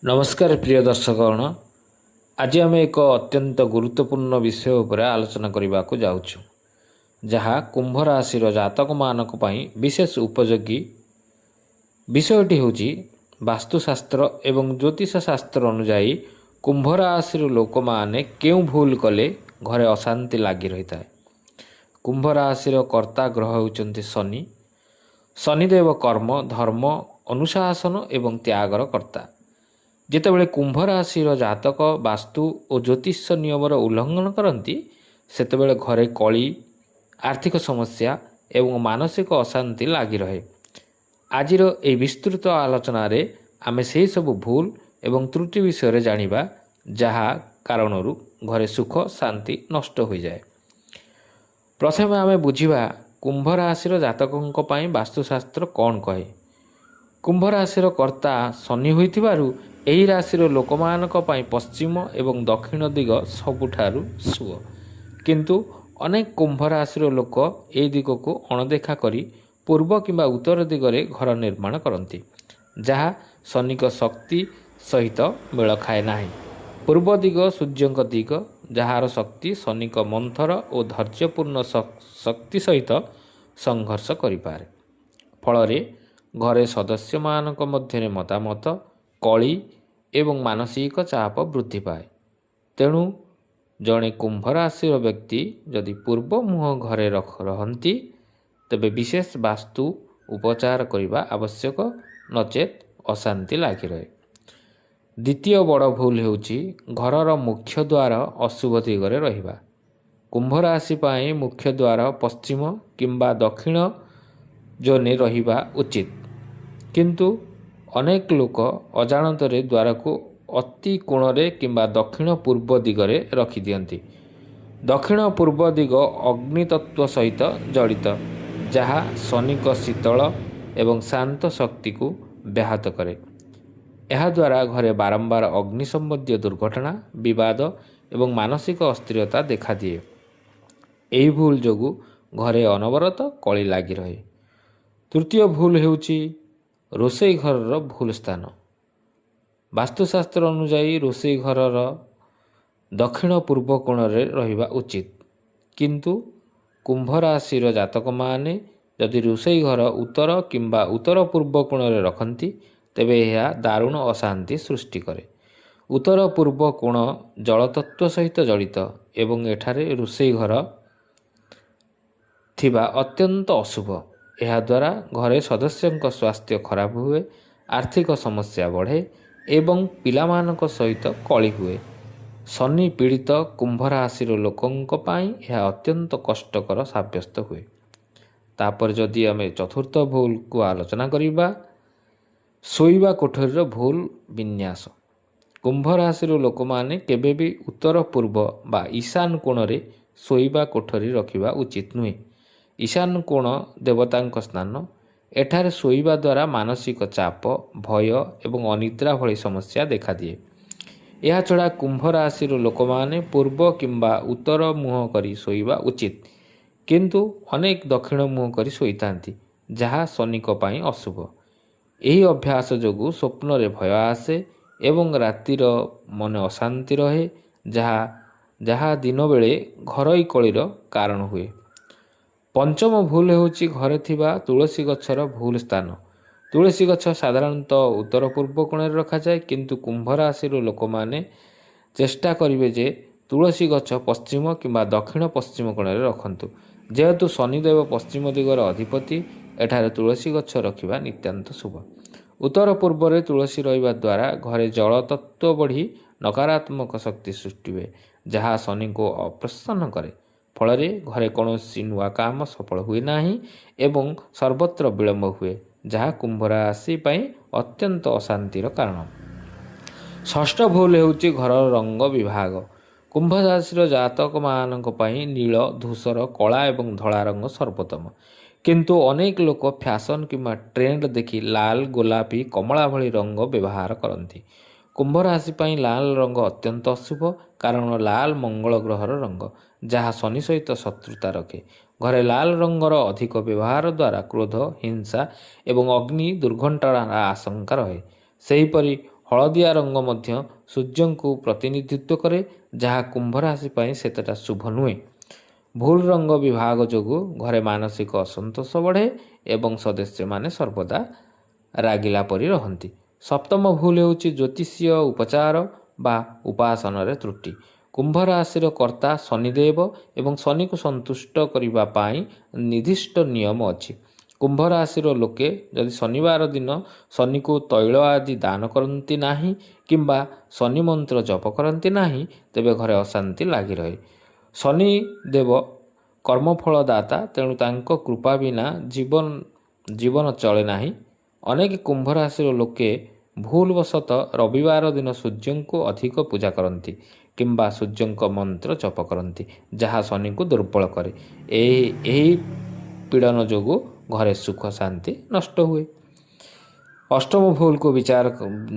ନମସ୍କାର ପ୍ରିୟ ଦର୍ଶକଗଣ। ଆଜି ଆମେ ଏକ ଅତ୍ୟନ୍ତ ଗୁରୁତ୍ୱପୂର୍ଣ୍ଣ ବିଷୟ ଉପରେ ଆଲୋଚନା କରିବାକୁ ଯାଉଛୁ, ଯାହା କୁମ୍ଭ ରାଶିର ଜାତକମାନଙ୍କ ପାଇଁ ବିଶେଷ ଉପଯୋଗୀ। ବିଷୟଟି ହେଉଛି, ବାସ୍ତୁଶାସ୍ତ୍ର ଏବଂ ଜ୍ୟୋତିଷ ଶାସ୍ତ୍ର ଅନୁଯାୟୀ କୁମ୍ଭ ରାଶିର ଲୋକମାନେ କେଉଁ ଭୁଲ କଲେ ଘରେ ଅଶାନ୍ତି ଲାଗି ରହିଥାଏ। କୁମ୍ଭ ରାଶିର କର୍ତ୍ତା ଗ୍ରହ ହେଉଛନ୍ତି ଶନି। ଶନିଦେବ କର୍ମ, ଧର୍ମ, ଅନୁଶାସନ ଏବଂ ତ୍ୟାଗର କର୍ତ୍ତା। ଯେତେବେଳେ କୁମ୍ଭ ରାଶିର ଜାତକ ବାସ୍ତୁ ଓ ଜ୍ୟୋତିଷ ନିୟମର ଉଲ୍ଲଂଘନ କରନ୍ତି, ସେତେବେଳେ ଘରେ କଳି, ଆର୍ଥିକ ସମସ୍ୟା ଏବଂ ମାନସିକ ଅଶାନ୍ତି ଲାଗି ରହେ। ଆଜିର ଏହି ବିସ୍ତୃତ ଆଲୋଚନାରେ ଆମେ ସେହି ସବୁ ଭୁଲ ଏବଂ ତ୍ରୁଟି ବିଷୟରେ ଜାଣିବା, ଯାହା କାରଣରୁ ଘରେ ସୁଖ ଶାନ୍ତି ନଷ୍ଟ ହୋଇଯାଏ। ପ୍ରଥମେ ଆମେ ବୁଝିବା କୁମ୍ଭ ରାଶିର ଜାତକଙ୍କ ପାଇଁ ବାସ୍ତୁଶାସ୍ତ୍ର କ'ଣ କହେ। କୁମ୍ଭ ରାଶିର କର୍ତ୍ତା ଶନି ହୋଇଥିବାରୁ ଏହି ରାଶିର ଲୋକମାନଙ୍କ ପାଇଁ ପଶ୍ଚିମ ଏବଂ ଦକ୍ଷିଣ ଦିଗ ସବୁଠାରୁ ଶୁଭ। କିନ୍ତୁ ଅନେକ କୁମ୍ଭ ରାଶିର ଲୋକ ଏହି ଦିଗକୁ ଅଣଦେଖା କରି ପୂର୍ବ କିମ୍ବା ଉତ୍ତର ଦିଗରେ ଘର ନିର୍ମାଣ କରନ୍ତି, ଯାହା ଶନିଙ୍କ ଶକ୍ତି ସହିତ ମେଳ ଖାଏ ନାହିଁ। ପୂର୍ବ ଦିଗ ସୂର୍ଯ୍ୟଙ୍କ ଦିଗ, ଯାହାର ଶକ୍ତି ଶନିଙ୍କ ମନ୍ଥର ଓ ଧୈର୍ଯ୍ୟପୂର୍ଣ୍ଣ ଶକ୍ତି ସହିତ ସଂଘର୍ଷ କରିପାରେ। ଫଳରେ ଘରେ ସଦସ୍ୟମାନଙ୍କ ମଧ୍ୟରେ ମତାମତ, କଳି ଏବଂ ମାନସିକ ଚାପ ବୃଦ୍ଧି ପାଏ। ତେଣୁ ଜଣେ କୁମ୍ଭ ରାଶିର ବ୍ୟକ୍ତି ଯଦି ପୂର୍ବ ମୁହଁ ଘରେ ରହନ୍ତି, ତେବେ ବିଶେଷ ବାସ୍ତୁ ଉପଚାର କରିବା ଆବଶ୍ୟକ, ନଚେତ୍ ଅଶାନ୍ତି ଲାଗି ରହେ। ଦ୍ୱିତୀୟ ବଡ଼ ଭୁଲ ହେଉଛି ଘରର ମୁଖ୍ୟ ଦ୍ୱାର ଅଶୁଭ ଦିଗରେ ରହିବା। କୁମ୍ଭ ରାଶି ପାଇଁ ମୁଖ୍ୟ ଦ୍ୱାର ପଶ୍ଚିମ କିମ୍ବା ଦକ୍ଷିଣ ଜୋନରେ ରହିବା ଉଚିତ। କିନ୍ତୁ ଅନେକ ଲୋକ ଅଜାଣତରେ ଦ୍ୱାରକୁ ଅତି କୋଣରେ କିମ୍ବା ଦକ୍ଷିଣ ପୂର୍ବ ଦିଗରେ ରଖିଦିଅନ୍ତି। ଦକ୍ଷିଣ ପୂର୍ବ ଦିଗ ଅଗ୍ନିତତ୍ତ୍ୱ ସହିତ ଜଡ଼ିତ, ଯାହା ଶନିଙ୍କ ଶୀତଳ ଏବଂ ଶାନ୍ତ ଶକ୍ତିକୁ ବ୍ୟାହତ କରେ। ଏହାଦ୍ୱାରା ଘରେ ବାରମ୍ବାର ଅଗ୍ନି ସମ୍ବନ୍ଧୀୟ ଦୁର୍ଘଟଣା, ବିବାଦ ଏବଂ ମାନସିକ ଅସ୍ଥିରତା ଦେଖାଦିଏ। ଏହି ଭୁଲ ଯୋଗୁଁ ଘରେ ଅନବରତ କଳି ଲାଗି ରହେ। ତୃତୀୟ ଭୁଲ ହେଉଛି ରୋଷେଇ ଘରର ଭୁଲ ସ୍ଥାନ। ବାସ୍ତୁଶାସ୍ତ୍ର ଅନୁଯାୟୀ ରୋଷେଇ ଘରର ଦକ୍ଷିଣ ପୂର୍ବ କୋଣରେ ରହିବା ଉଚିତ। କିନ୍ତୁ କୁମ୍ଭ ରାଶିର ଜାତକମାନେ ଯଦି ରୋଷେଇ ଘର ଉତ୍ତର କିମ୍ବା ଉତ୍ତର ପୂର୍ବ କୋଣରେ ରଖନ୍ତି, ତେବେ ଏହା ଦାରୁଣ ଅଶାନ୍ତି ସୃଷ୍ଟି କରେ। ଉତ୍ତର ପୂର୍ବ କୋଣ ଜଳତତ୍ତ୍ୱ ସହିତ ଜଡ଼ିତ ଏବଂ ଏଠାରେ ରୋଷେଇ ଘର ଥିବା ଅତ୍ୟନ୍ତ ଅଶୁଭ। ଏହାଦ୍ୱାରା ଘରେ ସଦସ୍ୟଙ୍କ ସ୍ୱାସ୍ଥ୍ୟ ଖରାପ ହୁଏ, ଆର୍ଥିକ ସମସ୍ୟା ବଢ଼େ ଏବଂ ପିଲାମାନଙ୍କ ସହିତ କଳି ହୁଏ। ଶନି ପୀଡ଼ିତ କୁମ୍ଭ ରାଶିର ଲୋକଙ୍କ ପାଇଁ ଏହା ଅତ୍ୟନ୍ତ କଷ୍ଟକର ସାବ୍ୟସ୍ତ ହୁଏ। ତାପରେ ଯଦି ଆମେ ଚତୁର୍ଥ ଭୁଲକୁ ଆଲୋଚନା କରିବା, ଶୋଇବା କୋଠରୀର ଭୁଲ ବିନ୍ୟାସ। କୁମ୍ଭ ରାଶିର ଲୋକମାନେ କେବେ ବି ଉତ୍ତର ପୂର୍ବ ବା ଈଶାନ କୋଣରେ ଶୋଇବା କୋଠରୀ ରଖିବା ଉଚିତ ନୁହେଁ। ଈଶାନ କୋଣ ଦେବତାଙ୍କ ସ୍ଥାନ। ଏଠାରେ ଶୋଇବା ଦ୍ୱାରା ମାନସିକ ଚାପ, ଭୟ ଏବଂ ଅନିଦ୍ରା ଭଳି ସମସ୍ୟା ଦେଖାଦିଏ। ଏହାଛଡ଼ା କୁମ୍ଭ ରାଶିର ଲୋକମାନେ ପୂର୍ବ କିମ୍ବା ଉତ୍ତର ମୁହଁ କରି ଶୋଇବା ଉଚିତ। କିନ୍ତୁ ଅନେକ ଦକ୍ଷିଣ ମୁହଁ କରି ଶୋଇଥାନ୍ତି, ଯାହା ଶନିଙ୍କ ପାଇଁ ଅଶୁଭ। ଏହି ଅଭ୍ୟାସ ଯୋଗୁଁ ସ୍ୱପ୍ନରେ ଭୟ ଆସେ ଏବଂ ରାତିର ମନ ଅଶାନ୍ତି ରହେ, ଯାହା ଯାହା ଦିନବେଳେ ଘରୋଇ କଳିର କାରଣ ହୁଏ। ପଞ୍ଚମ ଭୁଲ ହେଉଛି ଘରେ ଥିବା ତୁଳସୀ ଗଛର ଭୁଲ ସ୍ଥାନ। ତୁଳସୀ ଗଛ ସାଧାରଣତଃ ଉତ୍ତର ପୂର୍ବ କୋଣରେ ରଖାଯାଏ। କିନ୍ତୁ କୁମ୍ଭ ରାଶିର ଲୋକମାନେ ଚେଷ୍ଟା କରିବେ ଯେ ତୁଳସୀ ଗଛ ପଶ୍ଚିମ କିମ୍ବା ଦକ୍ଷିଣ ପଶ୍ଚିମ କୋଣରେ ରଖନ୍ତୁ। ଯେହେତୁ ଶନିଦେବ ପଶ୍ଚିମ ଦିଗର ଅଧିପତି, ଏଠାରେ ତୁଳସୀ ଗଛ ରଖିବା ନିତାନ୍ତ ଶୁଭ। ଉତ୍ତର ପୂର୍ବରେ ତୁଳସୀ ରହିବା ଦ୍ୱାରା ଘରେ ଜଳ ତତ୍ତ୍ୱ ବଢ଼ି ନକାରାତ୍ମକ ଶକ୍ତି ସୃଷ୍ଟି ହୁଏ, ଯାହା ଶନିଙ୍କୁ ଅପ୍ରସନ୍ନ କରେ। ଫଳରେ ଘରେ କୌଣସି ନୂଆ କାମ ସଫଳ ହୁଏ ନାହିଁ ଏବଂ ସର୍ବତ୍ର ବିଳମ୍ବ ହୁଏ, ଯାହା କୁମ୍ଭ ରାଶି ପାଇଁ ଅତ୍ୟନ୍ତ ଅଶାନ୍ତିର କାରଣ। ଷଷ୍ଠ ଭୁଲ ହେଉଛି ଘରର ରଙ୍ଗ ବିଭାଗ। କୁମ୍ଭ ରାଶିର ଜାତକମାନଙ୍କ ପାଇଁ ନୀଳ, ଧୂସର, କଳା ଏବଂ ଧଳା ରଙ୍ଗ ସର୍ବୋତ୍ତମ। କିନ୍ତୁ ଅନେକ ଲୋକ ଫ୍ୟାସନ୍ କିମ୍ବା ଟ୍ରେଣ୍ଡ ଦେଖି ଲାଲ, ଗୋଲାପୀ, କମଳା ଭଳି ରଙ୍ଗ ବ୍ୟବହାର କରନ୍ତି। କୁମ୍ଭ ରାଶି ପାଇଁ ଲାଲ ରଙ୍ଗ ଅତ୍ୟନ୍ତ ଅଶୁଭ, କାରଣ ଲାଲ ମଙ୍ଗଳ ଗ୍ରହର ରଙ୍ଗ, ଯାହା ଶନି ସହିତ ଶତ୍ରୁତା ରଖେ। ଘରେ ଲାଲ ରଙ୍ଗର ଅଧିକ ବ୍ୟବହାର ଦ୍ୱାରା କ୍ରୋଧ, ହିଂସା ଏବଂ ଅଗ୍ନି ଦୁର୍ଘଟଣାର ଆଶଙ୍କା ରହେ। ସେହିପରି ହଳଦିଆ ରଙ୍ଗ ମଧ୍ୟ ସୂର୍ଯ୍ୟଙ୍କୁ ପ୍ରତିନିଧିତ୍ୱ କରେ, ଯାହା କୁମ୍ଭ ରାଶି ପାଇଁ ସେତେଟା ଶୁଭ ନୁହେଁ। ଭୁଲ ରଙ୍ଗ ବିଭାଗ ଯୋଗୁଁ ଘରେ ମାନସିକ ଅସନ୍ତୋଷ ବଢ଼େ ଏବଂ ସଦସ୍ୟମାନେ ସର୍ବଦା ରାଗିଲା ପରି ରହନ୍ତି। ସପ୍ତମ ଭୁଲ ହେଉଛି ଜ୍ୟୋତିଷୀୟ ଉପଚାର ବା ଉପାସନାରେ ତ୍ରୁଟି। କୁମ୍ଭ ରାଶିର କର୍ତ୍ତା ଶନିଦେବ ଏବଂ ଶନିକୁ ସନ୍ତୁଷ୍ଟ କରିବା ପାଇଁ ନିର୍ଦ୍ଦିଷ୍ଟ ନିୟମ ଅଛି। କୁମ୍ଭ ରାଶିର ଲୋକେ ଯଦି ଶନିବାର ଦିନ ଶନିକୁ ତୈଳ ଆଦି ଦାନ କରନ୍ତି ନାହିଁ କିମ୍ବା ଶନି ମନ୍ତ୍ର ଜପ କରନ୍ତି ନାହିଁ, ତେବେ ଘରେ ଅଶାନ୍ତି ଲାଗି ରହେ। ଶନିଦେବ କର୍ମଫଳଦାତା, ତେଣୁ ତାଙ୍କ କୃପା ବିନା ଜୀବନ ଚଳେ ନାହିଁ। ଅନେକ କୁମ୍ଭ ରାଶିର ଲୋକେ ଭୁଲବଶତଃ ରବିବାର ଦିନ ସୂର୍ଯ୍ୟଙ୍କୁ ଅଧିକ ପୂଜା କରନ୍ତି କିମ୍ବା ସୂର୍ଯ୍ୟଙ୍କ ମନ୍ତ୍ର ଜପ କରନ୍ତି, ଯାହା ଶନିଙ୍କୁ ଦୁର୍ବଳ କରେ। ଏହି ପୀଡ଼ନ ଯୋଗୁଁ ଘରେ ସୁଖ ଶାନ୍ତି ନଷ୍ଟ ହୁଏ। ଅଷ୍ଟମ ଭୁଲକୁ ବିଚାର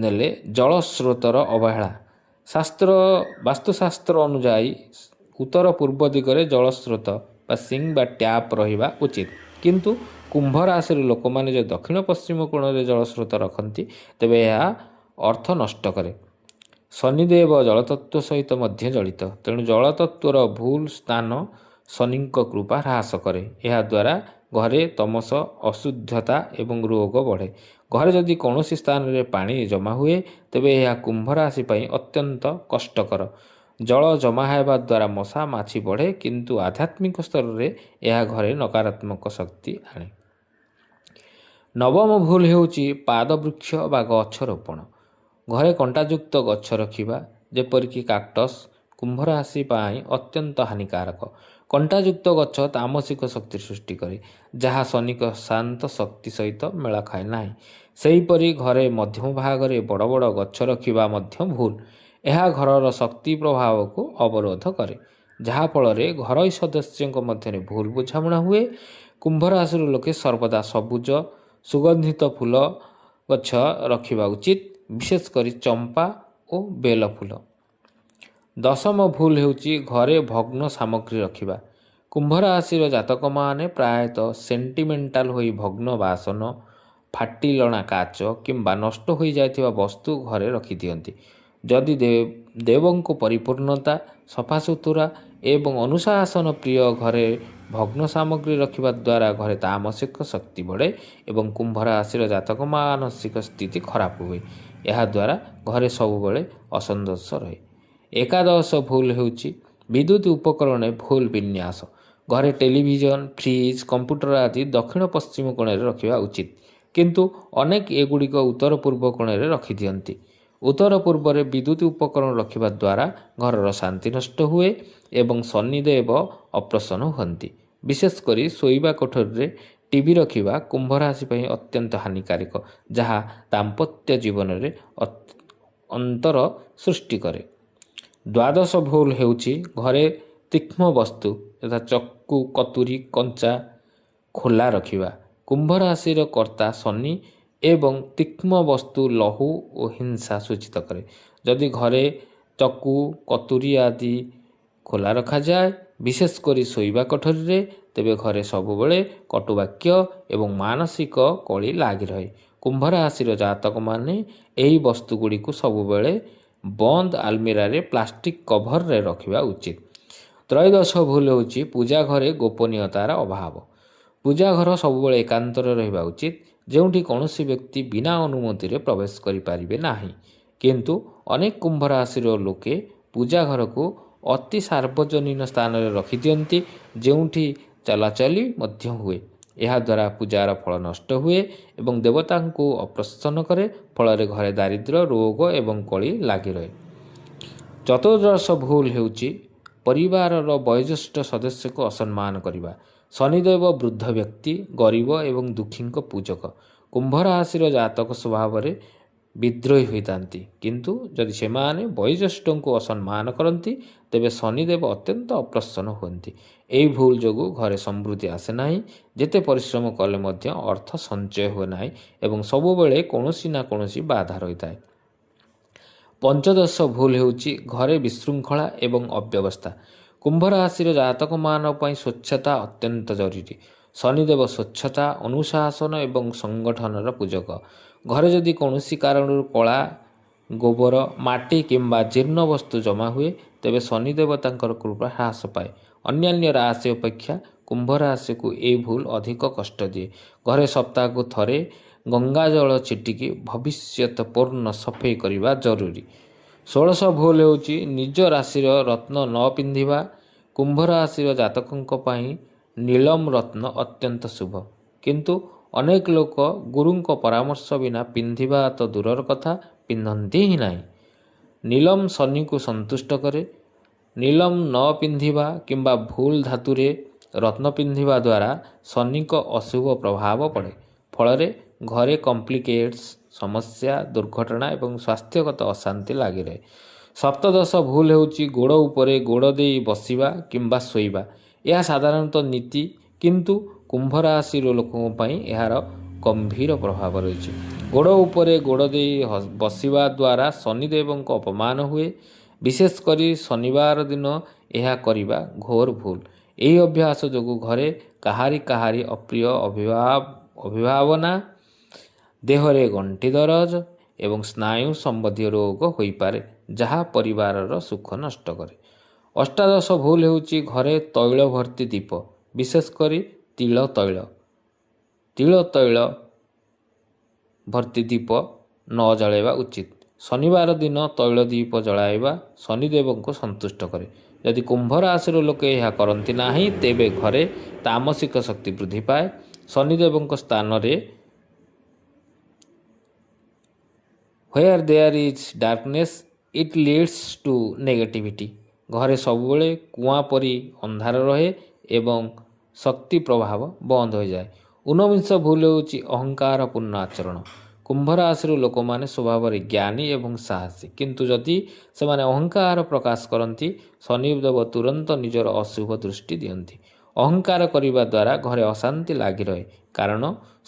ନେଲେ ଜଳସ୍ରୋତର ଅବହେଳା। ବାସ୍ତୁଶାସ୍ତ୍ର ଅନୁଯାୟୀ ଉତ୍ତର ପୂର୍ବ ଦିଗରେ ଜଳସ୍ରୋତ ବା ସିଙ୍କ୍ ବା ଟ୍ୟାପ୍ ରହିବା ଉଚିତ। କିନ୍ତୁ କୁମ୍ଭ ରାଶିର ଲୋକମାନେ ଯଦି ଦକ୍ଷିଣ ପଶ୍ଚିମ କୋଣରେ ଜଳସ୍ରୋତ ରଖନ୍ତି, ତେବେ ଏହା ଅର୍ଥ ନଷ୍ଟ କରେ। ଶନିଦେବ ଜଳତତ୍ତ୍ୱ ସହିତ ମଧ୍ୟ ଜଡ଼ିତ, ତେଣୁ ଜଳତତ୍ତ୍ୱର ଭୁଲ ସ୍ଥାନ ଶନିଙ୍କ କୃପା ହ୍ରାସ କରେ। ଏହାଦ୍ୱାରା ଘରେ ତମସ, ଅଶୁଦ୍ଧତା ଏବଂ ରୋଗ ବଢ଼େ। ଘରେ ଯଦି କୌଣସି ସ୍ଥାନରେ ପାଣି ଜମା ହୁଏ, ତେବେ ଏହା କୁମ୍ଭ ରାଶି ପାଇଁ ଅତ୍ୟନ୍ତ କଷ୍ଟକର। ଜଳ ଜମା ହେବା ଦ୍ୱାରା ମଶା ମାଛି ବଢ଼େ, କିନ୍ତୁ ଆଧ୍ୟାତ୍ମିକ ସ୍ତରରେ ଏହା ଘରେ ନକାରାତ୍ମକ ଶକ୍ତି ଆଣେ। ନବମ ଭୁଲ ହେଉଛି ପାଦବୃକ୍ଷ ବା ଗଛ ରୋପଣ। ଘରେ କଣ୍ଟାଯୁକ୍ତ ଗଛ ରଖିବା, ଯେପରିକି କାକ୍ଟସ୍, କୁମ୍ଭ ରାଶି ପାଇଁ ଅତ୍ୟନ୍ତ ହାନିକାରକ। କଣ୍ଟାଯୁକ୍ତ ଗଛ ତାମସିକ ଶକ୍ତି ସୃଷ୍ଟି କରେ, ଯାହା ଶନିଙ୍କ ଶାନ୍ତ ଶକ୍ତି ସହିତ ମେଳ ଖାଏ ନାହିଁ। ସେହିପରି ଘରେ ମଧ୍ୟମ ଭାଗରେ ବଡ଼ ବଡ଼ ଗଛ ରଖିବା ମଧ୍ୟ ଭୁଲ। ଏହା ଘରର ଶକ୍ତି ପ୍ରଭାବକୁ ଅବରୋଧ କରେ, ଯାହାଫଳରେ ଘରୋଇ ସଦସ୍ୟଙ୍କ ମଧ୍ୟରେ ଭୁଲ ବୁଝାମଣା ହୁଏ। କୁମ୍ଭ ରାଶିର ଲୋକେ ସର୍ବଦା ସବୁଜ ସୁଗନ୍ଧିତ ଫୁଲ ଗଛ ରଖିବା ଉଚିତ, ବିଶେଷ କରି ଚମ୍ପା ଓ ବେଲ ଫୁଲ। ଦଶମ ଭୁଲ ହେଉଛି ଘରେ ଭଗ୍ନ ସାମଗ୍ରୀ ରଖିବା। କୁମ୍ଭ ରାଶିର ଜାତକମାନେ ପ୍ରାୟତଃ ସେଣ୍ଟିମେଣ୍ଟାଲ ହୋଇ ଭଗ୍ନ ବାସନ, ଫାଟିଲଣା କାଚ କିମ୍ବା ନଷ୍ଟ ହୋଇଯାଇଥିବା ବସ୍ତୁ ଘରେ ରଖିଦିଅନ୍ତି। ଯଦି ଦେବଙ୍କ ପରିପୂର୍ଣ୍ଣତା, ସଫାସୁତୁରା ଏବଂ ଅନୁଶାସନ ପ୍ରିୟ ଘରେ ଭଗ୍ନ ସାମଗ୍ରୀ ରଖିବା ଦ୍ୱାରା ଘରେ ତାମସିକ ଶକ୍ତି ବଢ଼େ ଏବଂ କୁମ୍ଭ ରାଶିର ଜାତକ ମାନସିକ ସ୍ଥିତି ଖରାପ ହୁଏ। ଏହାଦ୍ୱାରା ଘରେ ସବୁବେଳେ ଅସନ୍ତୋଷ ରହେ। ଏକାଦଶ ଭୁଲ ହେଉଛି ବିଦ୍ୟୁତ ଉପକରଣରେ ଭୁଲ ବିନ୍ୟାସ। ଘରେ ଟେଲିଭିଜନ, ଫ୍ରିଜ୍, କମ୍ପ୍ୟୁଟର ଆଦି ଦକ୍ଷିଣ ପଶ୍ଚିମ କୋଣରେ ରଖିବା ଉଚିତ, କିନ୍ତୁ ଅନେକ ଏଗୁଡ଼ିକ ଉତ୍ତର ପୂର୍ବ କୋଣରେ ରଖିଦିଅନ୍ତି। ଉତ୍ତର ପୂର୍ବରେ ବିଦ୍ୟୁତ ଉପକରଣ ରଖିବା ଦ୍ୱାରା ଘରର ଶାନ୍ତି ନଷ୍ଟ ହୁଏ ଏବଂ ଶନିଦେବ ଅପ୍ରସନ୍ନ ହୁଅନ୍ତି। ବିଶେଷ କରି ଶୋଇବା କୋଠରୀରେ ଟିଭି ରଖିବା କୁମ୍ଭ ରାଶି ପାଇଁ ଅତ୍ୟନ୍ତ ହାନିକାରକ, ଯାହା ଦାମ୍ପତ୍ୟ ଜୀବନରେ ଅନ୍ତର ସୃଷ୍ଟି କରେ। ଦ୍ୱାଦଶ ଭୁଲ ହେଉଛି ଘରେ ତୀକ୍ଷ୍ଣ ବସ୍ତୁ ଯଥା ଚକୁ, କତୁରୀ, କଞ୍ଚା ଖୋଲା ରଖିବା। କୁମ୍ଭ ରାଶିର କର୍ତ୍ତା ଶନି ଏବଂ ତୀକ୍ଷ୍ଣ ବସ୍ତୁ ଲହୁ ଓ ହିଂସା ସୂଚିତ କରେ। ଯଦି ଘରେ ଚକୁ, କତୁରୀ ଆଦି ଖୋଲା ରଖାଯାଏ, ବିଶେଷ କରି ଶୋଇବା କୋଠରୀରେ, ତେବେ ଘରେ ସବୁବେଳେ କଟୁବାକ୍ୟ ଏବଂ ମାନସିକ କଳି ଲାଗି ରହେ। କୁମ୍ଭ ରାଶିର ଜାତକମାନେ ଏହି ବସ୍ତୁଗୁଡ଼ିକୁ ସବୁବେଳେ ବନ୍ଦ ଆଲମିରାରେ ପ୍ଲାଷ୍ଟିକ୍ କଭରରେ ରଖିବା ଉଚିତ। ତ୍ରୟୋଦଶ ଭୁଲ ହେଉଛି ପୂଜା ଘରେ ଗୋପନୀୟତାର ଅଭାବ। ପୂଜା ଘର ସବୁବେଳେ ଏକାନ୍ତରେ ରହିବା ଉଚିତ, ଯେଉଁଠି କୌଣସି ବ୍ୟକ୍ତି ବିନା ଅନୁମତିରେ ପ୍ରବେଶ କରିପାରିବେ ନାହିଁ। କିନ୍ତୁ ଅନେକ କୁମ୍ଭ ରାଶିର ଲୋକେ ପୂଜା ଘରକୁ ଅତି ସାର୍ବଜନୀନ ସ୍ଥାନରେ ରଖିଦିଅନ୍ତି, ଯେଉଁଠି ଚଲାଚଲି ମଧ୍ୟ ହୁଏ। ଏହାଦ୍ୱାରା ପୂଜାର ଫଳ ନଷ୍ଟ ହୁଏ ଏବଂ ଦେବତାଙ୍କୁ ଅପ୍ରସନ୍ନ କରେ। ଫଳରେ ଘରେ ଦାରିଦ୍ର୍ୟ, ରୋଗ ଏବଂ କଳି ଲାଗି ରହେ। ଚତୁର୍ଦ୍ଦଶ ଭୁଲ ହେଉଛି ପରିବାରର ବୟୋଜ୍ୟେଷ୍ଠ ସଦସ୍ୟକୁ ଅସମ୍ମାନ କରିବା। ଶନିଦେବ ବୃଦ୍ଧ ବ୍ୟକ୍ତି, ଗରିବ ଏବଂ ଦୁଃଖୀଙ୍କ ପୂଜକ। କୁମ୍ଭ ରାଶିର ଜାତକ ସ୍ୱଭାବରେ ବିଦ୍ରୋହୀ ହୋଇଥାନ୍ତି, କିନ୍ତୁ ଯଦି ସେମାନେ ବୟୋଜ୍ୟେଷ୍ଠଙ୍କୁ ଅସମ୍ମାନ କରନ୍ତି, ତେବେ ଶନିଦେବ ଅତ୍ୟନ୍ତ ଅପ୍ରସନ୍ନ ହୁଅନ୍ତି। ଏହି ଭୁଲ ଯୋଗୁଁ ଘରେ ସମୃଦ୍ଧି ଆସେ ନାହିଁ, ଯେତେ ପରିଶ୍ରମ କଲେ ମଧ୍ୟ ଅର୍ଥ ସଞ୍ଚୟ ହୁଏ ନାହିଁ ଏବଂ ସବୁବେଳେ କୌଣସି ନା କୌଣସି ବାଧା ରହିଥାଏ। ପଞ୍ଚଦଶ ଭୁଲ ହେଉଛି ଘରେ ବିଶୃଙ୍ଖଳା ଏବଂ ଅବ୍ୟବସ୍ଥା। କୁମ୍ଭ ରାଶିର ଜାତକମାନଙ୍କ ପାଇଁ ସ୍ୱଚ୍ଛତା ଅତ୍ୟନ୍ତ ଜରୁରୀ। ଶନିଦେବ ସ୍ୱଚ୍ଛତା, ଅନୁଶାସନ ଏବଂ ସଂଗଠନର ପୂଜକ। ଘରେ ଯଦି କୌଣସି କାରଣରୁ କଳା ଗୋବର, ମାଟି କିମ୍ବା ଜୀର୍ଣ୍ଣ ବସ୍ତୁ ଜମା ହୁଏ, ତେବେ ଶନିଦେବତାଙ୍କର କୃପା ହ୍ରାସ ପାଏ। ଅନ୍ୟାନ୍ୟ ରାଶି ଅପେକ୍ଷା କୁମ୍ଭ ରାଶିକୁ ଏହି ଭୁଲ ଅଧିକ କଷ୍ଟ ଦିଏ। ଘରେ ସପ୍ତାହକୁ ଥରେ ଗଙ୍ଗା ଜଳ ଛିଟିକି ଭବିଷ୍ୟତ ପୂର୍ଣ୍ଣ ସଫେଇ କରିବା ଜରୁରୀ। ଷୋଡ଼ଶ ଭୁଲ ହେଉଛି ନିଜ ରାଶିର ରତ୍ନ ନ ପିନ୍ଧିବା। କୁମ୍ଭ ରାଶିର ଜାତକଙ୍କ ପାଇଁ ନୀଲମ ରତ୍ନ ଅତ୍ୟନ୍ତ ଶୁଭ, କିନ୍ତୁ ଅନେକ ଲୋକ ଗୁରୁଙ୍କ ପରାମର୍ଶ ବିନା ପିନ୍ଧିବା ତ ଦୂରର କଥା, ପିନ୍ଧନ୍ତି ହିଁ ନାହିଁ। ନୀଲମ ଶନିକୁ ସନ୍ତୁଷ୍ଟ କରେ। ନୀଲମ ନ ପିନ୍ଧିବା କିମ୍ବା ଭୁଲ ଧାତୁରେ ରତ୍ନ ପିନ୍ଧିବା ଦ୍ୱାରା ଶନିଙ୍କ ଅଶୁଭ ପ୍ରଭାବ ପଡ଼େ। ଫଳରେ ଘରେ କମ୍ପ୍ଲିକେଟ୍ସ, ସମସ୍ୟା, ଦୁର୍ଘଟଣା ଏବଂ ସ୍ୱାସ୍ଥ୍ୟଗତ ଅଶାନ୍ତି ଲାଗି ରହେ। ସପ୍ତଦଶ ଭୁଲ ହେଉଛି ଗୋଡ଼ ଉପରେ ଗୋଡ଼ ଦେଇ ବସିବା କିମ୍ବା ଶୋଇବା। ଏହା ସାଧାରଣତଃ ନୀତି, କିନ୍ତୁ କୁମ୍ଭ ରାଶିର ଲୋକଙ୍କ ପାଇଁ ଏହାର ଗମ୍ଭୀର ପ୍ରଭାବ ରହିଛି। ଗୋଡ଼ ଉପରେ ଗୋଡ଼ ଦେଇ ବସିବା ଦ୍ୱାରା ଶନିଦେବଙ୍କ ଅପମାନ ହୁଏ। ବିଶେଷ କରି ଶନିବାର ଦିନ ଏହା କରିବା ଘୋର ଭୁଲ। ଏହି ଅଭ୍ୟାସ ଯୋଗୁଁ ଘରେ କାହାରି କାହାରି ଅପ୍ରିୟ ଅଭିଭାବନା, ଦେହରେ ଗଣ୍ଠି ଦରଜ ଏବଂ ସ୍ନାୟୁ ସମ୍ବନ୍ଧୀୟ ରୋଗ ହୋଇପାରେ, ଯାହା ପରିବାରର ସୁଖ ନଷ୍ଟ କରେ। ଅଷ୍ଟାଦଶ ଭୁଲ ହେଉଛି ଘରେ ତୈଳ ଭର୍ତ୍ତି ଦୀପ, ବିଶେଷ କରି ତିଳ ତୈଳ। ତିଳ ତୈଳ ଭର୍ତ୍ତି ଦୀପ ନ ଜଳାଇବା ଉଚିତ। ଶନିବାର ଦିନ ତୈଳ ଦୀପ ଜଳାଇବା ଶନିଦେବଙ୍କୁ ସନ୍ତୁଷ୍ଟ କରେ। ଯଦି କୁମ୍ଭ ରାଶିର ଲୋକେ ଏହା କରନ୍ତି ନାହିଁ, ତେବେ ଘରେ ତାମସିକ ଶକ୍ତି ବୃଦ୍ଧି ପାଏ। ଶନିଦେବଙ୍କ ସ୍ଥାନରେ where there is darkness, it leads to negativity. ଘରେ ସବୁବେଳେ କୁଆଁ ପରି ଅନ୍ଧାର ରହେ ଏବଂ ଶକ୍ତି ପ୍ରଭାବ ବନ୍ଦ ହୋଇଯାଏ। ଊନବିଂଶ ଭୁଲ ହେଉଛି ଅହଙ୍କାରପୂର୍ଣ୍ଣ ଆଚରଣ। କୁମ୍ଭ ରାଶିର ଲୋକମାନେ ସ୍ୱଭାବରେ ଜ୍ଞାନୀ ଏବଂ ସାହସୀ, କିନ୍ତୁ ଯଦି ସେମାନେ ଅହଙ୍କାର ପ୍ରକାଶ କରନ୍ତି, ଶନିଦେବ ତୁରନ୍ତ ନିଜର ଅଶୁଭ ଦୃଷ୍ଟି ଦିଅନ୍ତି। ଅହଙ୍କାର କରିବା ଦ୍ୱାରା ଘରେ ଅଶାନ୍ତି ଲାଗି ରହେ, କାରଣ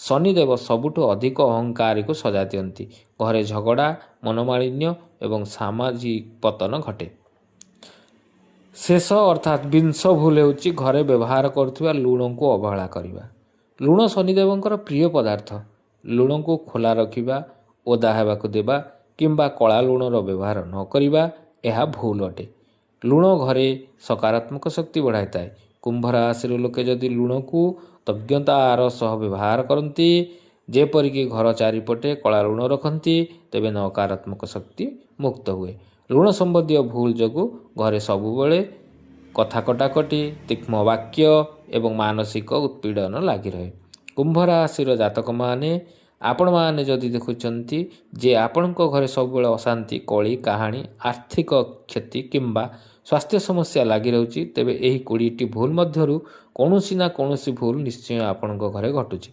ଶନିଦେବ ସବୁଠୁ ଅଧିକ ଅହଙ୍କାରୀକୁ ସଜା ଦିଅନ୍ତି। ଘରେ ଝଗଡ଼ା, ମନୋମାଳିନ୍ୟ ଏବଂ ସାମାଜିକ ପତନ ଘଟେ। ଶେଷ ଅର୍ଥାତ୍ ବିଂଶ ଭୁଲ ହେଉଛି ଘରେ ବ୍ୟବହାର କରୁଥିବା ଲୁଣକୁ ଅବହେଳା କରିବା। ଲୁଣ ଶନିଦେବଙ୍କର ପ୍ରିୟ ପଦାର୍ଥ। ଲୁଣକୁ ଖୋଲା ରଖିବା, ଓଦା ହେବାକୁ ଦେବା କିମ୍ବା କଳା ଲୁଣର ବ୍ୟବହାର ନ କରିବା, ଏହା ଭୁଲ ଅଟେ। ଲୁଣ ଘରେ ସକାରାତ୍ମକ ଶକ୍ତି ବଢ଼ାଇଥାଏ। କୁମ୍ଭ ରାଶିର ଲୋକେ ଯଦି ଲୁଣକୁ ତଜ୍ଞତାର ସହ ବ୍ୟବହାର କରନ୍ତି, ଯେପରିକି ଘର ଚାରିପଟେ କଳା ଲୁଣ ରଖନ୍ତି, ତେବେ ନକାରାତ୍ମକ ଶକ୍ତି ମୁକ୍ତ ହୁଏ। ଲୁଣ ସମ୍ବନ୍ଧୀୟ ଭୁଲ ଯୋଗୁଁ ଘରେ ସବୁବେଳେ କଥା କଟାକଟି, ତୀକ୍ଷ୍ଣ ବାକ୍ୟ ଏବଂ ମାନସିକ ଉତ୍ପୀଡ଼ନ ଲାଗି ରହେ। କୁମ୍ଭ ରାଶିର ଜାତକମାନେ, ଆପଣମାନେ ଯଦି ଦେଖୁଛନ୍ତି ଯେ ଆପଣଙ୍କ ଘରେ ସବୁବେଳେ ଅଶାନ୍ତି, କଳି କାହାଣୀ, ଆର୍ଥିକ କ୍ଷତି କିମ୍ବା ସ୍ୱାସ୍ଥ୍ୟ ସମସ୍ୟା ଲାଗି ରହୁଛି, ତେବେ ଏହି 20ଟି ଭୁଲ ମଧ୍ୟରୁ କୌଣସି ନା କୌଣସି ଭୁଲ ନିଶ୍ଚୟ ଆପଣଙ୍କ ଘରେ ଘଟୁଛି।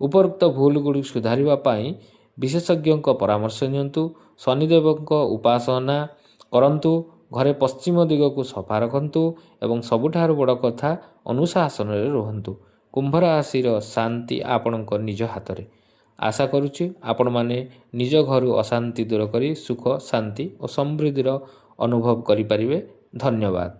ଉପରୋକ୍ତ ଭୁଲ ଗୁଡ଼ିକୁ ସୁଧାରିବା ପାଇଁ ବିଶେଷଜ୍ଞଙ୍କ ପରାମର୍ଶ ନିଅନ୍ତୁ, ଶନିଦେବଙ୍କ ଉପାସନା କରନ୍ତୁ, ଘରେ ପଶ୍ଚିମ ଦିଗକୁ ସଫା ରଖନ୍ତୁ ଏବଂ ସବୁଠାରୁ ବଡ଼ କଥା, ଅନୁଶାସନରେ ରୁହନ୍ତୁ। କୁମ୍ଭ ରାଶିର ଶାନ୍ତି ଆପଣଙ୍କ ନିଜ ହାତରେ। ଆଶା କରୁଛି ଆପଣମାନେ ନିଜ ଘରୁ ଅଶାନ୍ତି ଦୂର କରି ସୁଖ, ଶାନ୍ତି ଓ ସମୃଦ୍ଧିର ଅନୁଭବ କରିପାରିବେ। ଧନ୍ୟବାଦ।